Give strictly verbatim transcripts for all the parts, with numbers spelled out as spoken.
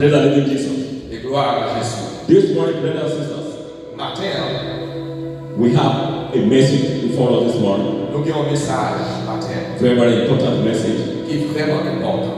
Praise the living Jesus. E glwa a Jezi. This morning, brothers and sisters, Maten an, we have a message before us this morning. Nou gen yon mesaj maten an. Very, very important message. Ki vrèman enpòtan.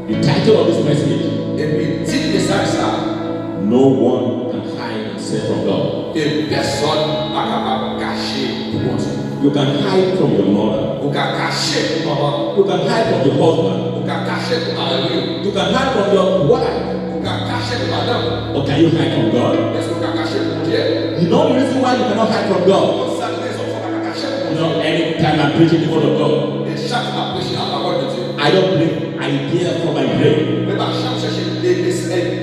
The title of this message. Epi tit mesaj sa a. No one can hide himself from God. Ke pèsonn pa kapab kache pou Bondye. You can hide from your mother. Ou ka kache pou manman. You can hide from your husband. Ou ka kache pou mari w. You can hide from your wife. Ou ka kache pou madanm. But can you hide from God? Èske ou ka kache pou Bondye? You know the reason why you cannot hide from God? Ou konn sa k rezon fè w pa ka kache pou Bondye? You know, anytime I'm preaching the word of God, E chak m ap preche lapawòl de Dye, I don't bring idea from my brain. Mwen pa janm chèche de, de,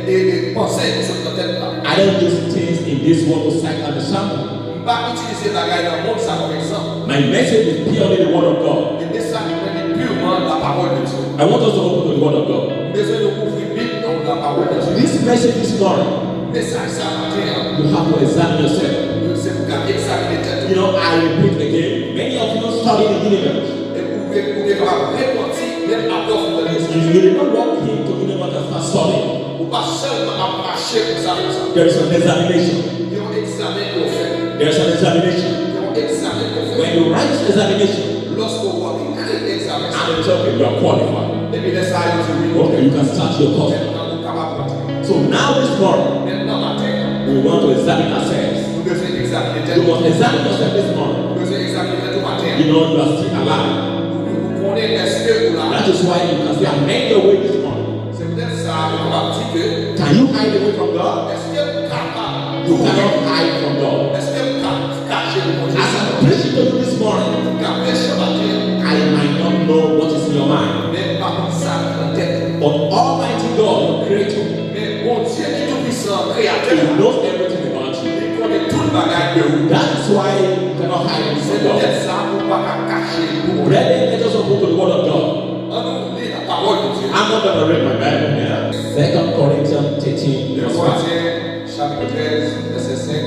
de, de panse ki sot nan tèt mwen. I don't use things in this world to cite an example. M pa itilize bagay nan mond sa kòm egzanp. My message is purely the word of God. E mesaj mwen li piman lapawòl de Dye. I want us to open to the word of God. M bezwen nou ouvri Bib nou, lapawòl de Dye. This message this morning, Mesaj sa maten an, you have to examine yourself. Se pou w ka egzamine tèt ou. You know, I repeat again, many of you study the universe. E ou, ou, ou kapab repanti menm apre w fin tande sa. You, you did not walk into the universe and start studying. Ou pa sèlman ap mache konsa konsa. There is an examination. Gen yon egzamen pou w fè. There is an examination. Gen yon egzamen pou w fè. When you write this examination, Lòske w ekri egzamen sa, and they tell you you are qualified. Epi lè sa a yo di wi, okay, you can start your course. Ou kapab rantre. So now this morning, Mentnan maten an, we want to examine ourselves. Nou bezwen egzamine tèt nou. You must examine yourself this morning. Ou bezwen egzamine tèt ou maten an. You know you are still alive. Ou, ou, ou konnen èske ou la. That is why you can say, I made your way this morning. Se poutèt sa, ou kapab di ke, can you hide away from God? Èske m kapab, you cannot hide from God. Èske m ka kache de Bondye? As I'm preaching to you this morning, m ka preche maten an, I might not know what is in your mind. Men m pa konn sa ki nan tèt ou. But Almighty God, your Creator, Men Bondye ki Toupisan, Kreyatè a, He knows everything about you. Li konnen tout bagay de ou. That is why you cannot hide it from God. Se poutèt sa ou pa ka kache pou Bondye. Brethren, let us open to the Word of God. Ann nou li lapawòl de Dye. I'm not gonna read my Bible here. Second Corinthians thirteen, verse five. Korentyen, chapit trèz, vèsè senk.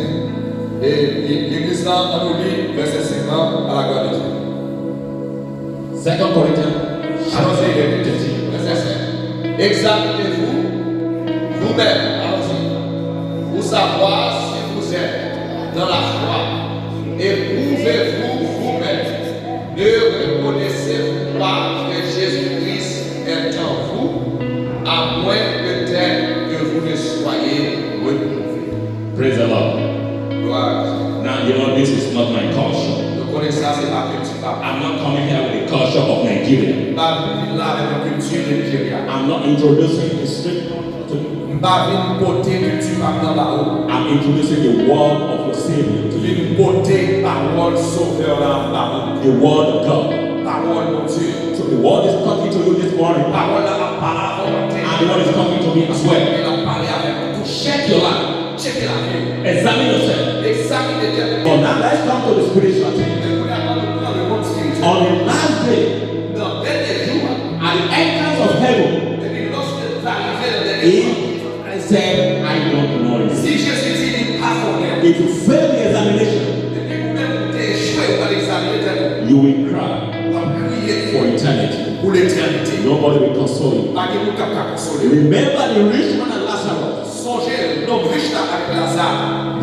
E legliz la, ann nou li vèsè senk lan, à la gloire de Dieu. Second Corinthians, chapit thirteen, verset seven. Examinez-vous vous-même, allons-y, pour savoir si vous êtes dans la foi. Éprouvez-vous vous-même. Ne reconnaissez-vous pas que Jésus-Christ est en vous, à moins peut-être que vous ne soyez reprouvé. Praise the Lord. Gloire à Dieu. Now, you know, this is not my culture. Nou konnen sa se pa kilti pa m. I'm not coming here with the culture of Nigeria. M pa vin la avèk yon kilti Nigeria. I'm not introducing a street culture to you. M pa vin pote kilti pa m nan ba ou. I'm introducing the word of your Savior to you. M vin pote pawòl Sovè w la ba ou. The word of God. Pawòl Bondye. So the word is talking to you this morning. Pawòl la ap pale avè w maten. And the word is talking to me as well. E l ap pale avèk ou tou. Check your life. Tcheke lavi w. Examine yourself. Egzamine tèt ou. But now let's come to the spiritual thing. Men kounye a, ann nou pran lemonn espirityèl. On the last day, Nan dènye jou a, at the entrance of heaven, epi lòske l va rive nan dènye jou a, if I said, I don't know you, si Jezi di li pa konnen w, if you fail the examination, epi ou menm ou te echwe, ou pa t egzamine tèt ou, you will cry, w ap kriye for eternity. Pou letènite. Nobody will console you. Pa gen moun k ap ka konsole w. Remember the rich man and Lazarus. Sonje nonm rich la avèk Laza.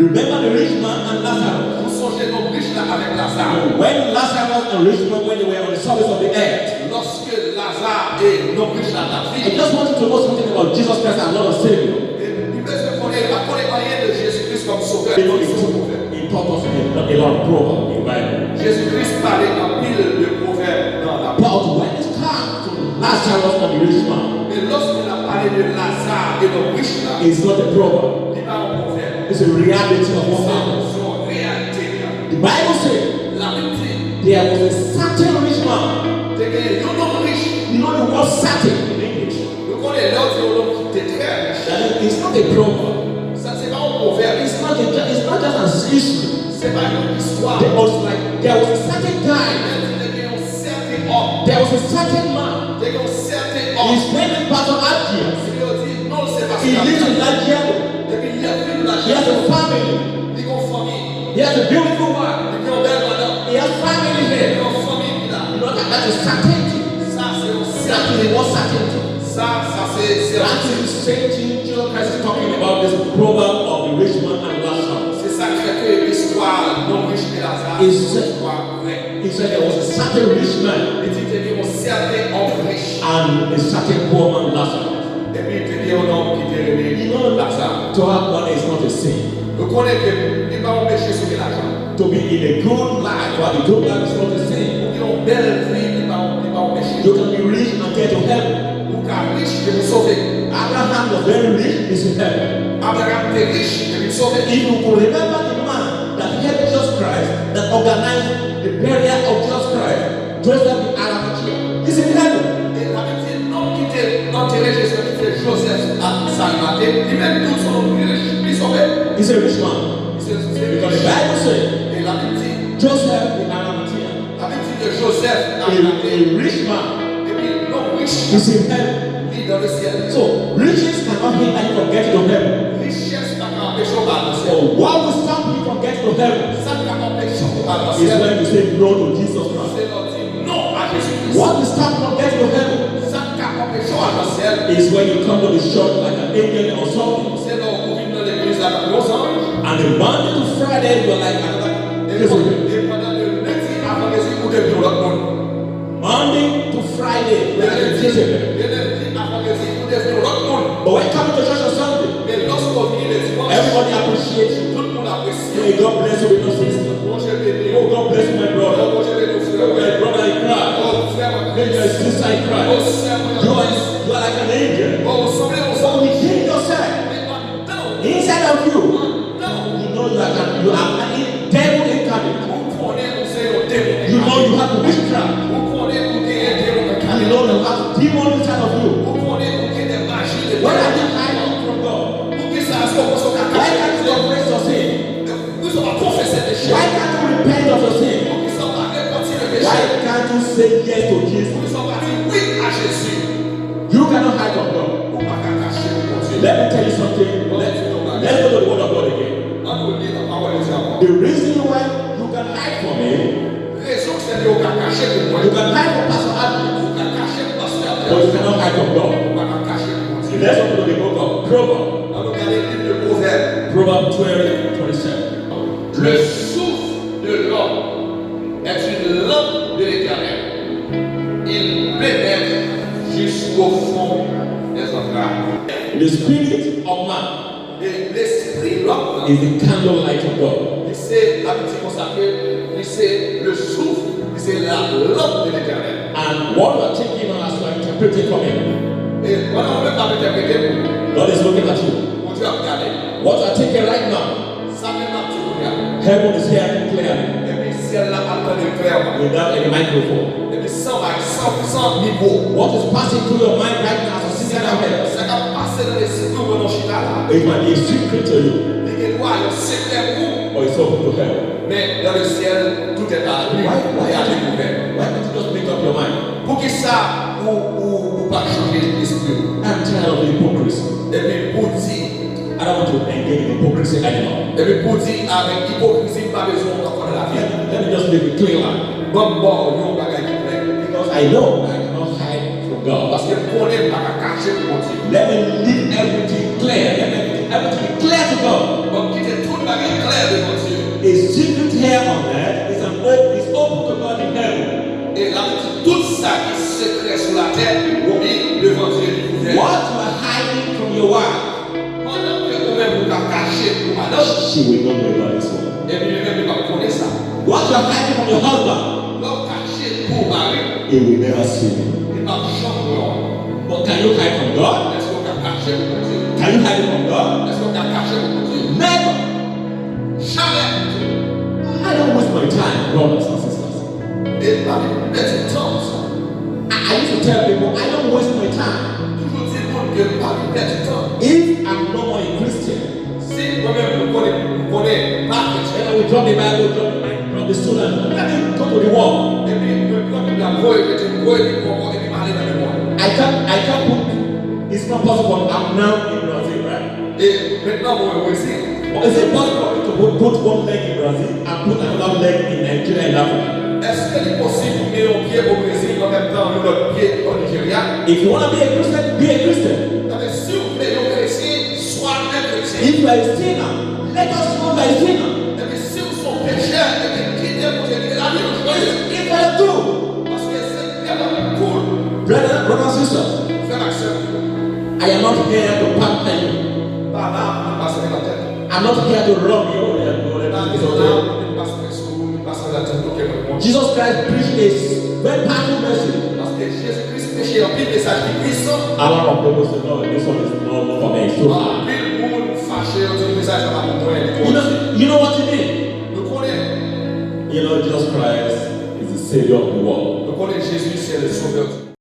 Remember the rich man and Lazarus. Ou sonje nonm rich la avèk Laza. When Lazarus and rich man, when they were on the surface of the earth, Lòske Laza e nonm rich la t ap viv. I just want you to know something about Jesus Christ, our Lord and Savior. E li bezwen konnen, li pa konnen anyen de Jezi Kris kòm Sovè. You know, he taught, he taught us a, a lot of proverbs in the Bible. Jezi Kris pale anpil de pwovèb nan Labib. But when it comes to Lazarus and the rich man, Men lòske l ap pale de Laza e nonm rich la, it's not a proverb. Li pa yon pwovèb. It's a reality of what happened. Se yon reyalite li ye. The Bible says, Labib di, there was a certain rich man. Te gen yon nonm rich. You know the word certain in English? Nou konnen lè w di yon nonm ki te trè rich. That is, it's not a proverb. Sa se pa yon pwovèb. It's not a, it's not just an history. Se pa yon istwa. There was like, there was a certain guy. Lè l di te gen yon sèten òm. There was a certain man. Te gen yon sèten òm. His name is Pastor Adjia. Si yo di non l se Pastè Adjia. He lives in Lajeado. Epi li ap viv Lajeado. He has a family. Li gen yon fanmi. He has a beautiful wife. Li gen yon bèl madanm. He has family here. Li gen yon fanmi ki la. You know that, that is certainty. Sa se yon sètènte. That is what certainty. Sa, sa se sètènte. That is the same thing Jesus This proverb of the rich man and Lazarus. Se sa k fè ke istwa nonm rich e Laza se yon istwa vrè. He said there was a certain rich man. Li di te gen yon sèten òm rich. And a certain poor man Lazarus. Epi te gen yon nonm ki te rele Laza. To have money is not a sin. Nou konnen ke li pa yon peche si w gen lajan. To be in a good life, to have a good life is not a sin. Ou gen yon bèl vi, li pa yon, li pa yon peche. You can be rich and get to heaven. Ou ka rich epi w sove. Abraham was very rich, is in heaven. Abraham te rich epi l sove. If you could remember the man that helped Jesus Christ, that organized the burial of Jesus Christ, Joseph the Arimathea, is in heaven. E Labib di nonm ki te antere Jezi ki se Joseph a Arimate, li menm tou se yon nonm ki rich, li sove. He's a rich man. Misye se Because the Bible says e Labib di Joseph the Arimathea, Labib di ke Joseph a Arimate, a rich man, epi nonm rich, is in heaven. Li nan le syèl. So, riches cannot hinder you from getting to heaven. Richès pa ka anpeche w al nan syèl. So, what will stop you from getting to heaven Sa k ap anpeche w al nan is syèl when you say no to Jesus Christ. Se lè w di non a Jezi Kris. What will stop you from getting to heaven Sa k ap anpeche w al nan syèl is when you come to the church like an angel or something. Se lè w vin nan legliz la tankou yon zanj. And the Monday to Friday, you are like another E Jezebel. Pandan de lendi a vandredi, ou devni yon lòt moun. Monday to Friday, you are like a Jezebel. De lendi a vandredi, ou devni yon lòt moun. But when you come to church on Sunday, Men lòske w vini le dimanch, everybody appreciates you. Tout moun apresye w. Hey, God bless you, my sister. Bondye beni w. Oh, God bless you, my brother. Oh, Bondye beni w, frè mwen. My brother, I cry. Oh, frè mwen. Hey, my sister, I cry. Oh, sè mwen. You are, you are like an angel. Oh, ou sanble yon zanj. But within yourself, Men andan w, inside of you, andan w, you know you are, you are an devil incarnate. Ou konnen ou se yon demon. You know you have witchcraft. Ou konnen ou genyen demon nan kay ou. You know you have demon inside of you. Ou konnen ou gen de maji de Why are you hiding from God? Poukisa èske w panse w ka Why kache can't you Bondye? Confess your sin? Poukisa w pa konfese peche w? Why can't you repent of your sin? Poukisa w pa repanti de peche w? Why can't you say yes to Jesus? Poukisa w pa di wi a Jezi? You cannot hide from God. Ou pa ka kache pou Bondye. Let me tell you something. Let, let's go to the word of God again. Ann nou li nan pawòl Bondye ankò. The reason why you can hide from him, Rezon k fè ke ou ka kache pou mwen. You can hide from Pastor Adrian, Ou ka kache pou pastè Adrian. But you cannot hide from God. Ou pa ka kache pou Bondye. Let's open the book of Proverbs. Ann nou gade liv de Pwovèb. Proverbs twelve twenty-seven. Le souffle de l'homme est une lampe de l'Éternel. Il pénètre jusqu'au fond des entrailles. The spirit of man E lespri lòm nan is the candlelight of God. Li se, Labib di konsa ke li se le souffle, li se la lampe de l'Éternel. And what you are thinking now, as you are interpreting for me, E pandan ou menm ap entèprete pou ou, God is looking at you. Bondye ap gade. What you are thinking right now, Sa menm ap di kounye a. Heaven is hearing clearly. Epi syèl la ap tande l klèman. Without any microphone. Epi san may, san, san mikwo. What is passing through your mind right now as you sit down here? Sa k ap pase nan lespri w pandan w chita la. It might be a secret to you. Li gen dwa yon sekrè pou ou. But it's open to heaven. Men nan le syèl, tout est à nu, Why, why, e a dekouvè. Why can't you just make up your mind? Poukisa ou, ou, ou pa chanje lespri w? I'm tired of hypocrisy. Epi pou di, I don't want to engage in hypocrisy anymore. Epi pou di, avèk ipokrizi, m pa bezwen w ankò nan lavi m. Let me just live a clean life. Ban m ba w yon bagay ki klè. Because I know I cannot hide from God. Paske m konnen m pa ka kache pou Bondye. Let me leave everything clear. Let me leave everything clear to God. Ban m kite tout bagay klè devan Dye. A secret here on earth is an op-, is open to God in heaven. E l ap di, tout sa ki sekrè sou latè, li devan Dye, li ouvè. What you are hiding from your wife, Pandan ke ou menm ou ka kache pou madanm, she will not know about this one. Epi li menm li p ap konnen sa. What you are hiding from your husband, Lè w kache pou mari w, he will never see you. Li p ap janm wè w. But can you hide from God? Èske w ka kache pou Bondye? Can you hide from God? Èske w ka kache pou Bondye? Never. Jamè. I don't waste my time, brothers and sisters. E pa vin pèdi tan pou sa. I, I used to tell people, I don't waste my time. Toujou di moun ke pa vin pèdi tan. If I'm no more a Christian, Si mwen menm, mwen konnen, mwen konnen, m pa kretyen. And we drop the Bible, drop the mic, drop the stool, and let me go to the wall. Epi mwen pran Bib la, m voye l jete, m voye Bib mwen ankò, epi m ale nan lemond. I can't, I can't put, it's not possible. I'm now in Brazil, right? E mentnan mwen Brezil. But is it possible to put, put one leg in Brazil and put another leg in Nigeria and Africa? Èske li posib pou m gen yon pye o Brezil an menm tan yon lòt pye o Nijerya? If you wanna be a Christian, be a Christian. Tande, si w vle yon kretyen, swa yon kretyen. If you are a sinner, let us know you are a sinner. Epi si w se yon pechè, epi kite Bondye gide lavi w, chwazi. If I do, paske se tèlman cool. Brother, brother and sisters, frè ak sè, I am not here to pamper you. M pa la pou m pase men nan tèt ou. I'm not here to rub you. Mwen pa la pou m pase men sou ou, m pase nan tèt ou ke mwen bon. Jesus Christ preached a very powerful message. Paske Jezi Kris preche anpil mesaj ki pwisan. A lot of people say, "No, this one is not for me, it's too hard." Anpil moun fache, yo di mesaj sa pa pou mwen, li twò di. You know, you know what you mean? Nou konnen. You know, Jesus Christ is the Savior of the world. Nou konnen Jezi se le Sovè du monde.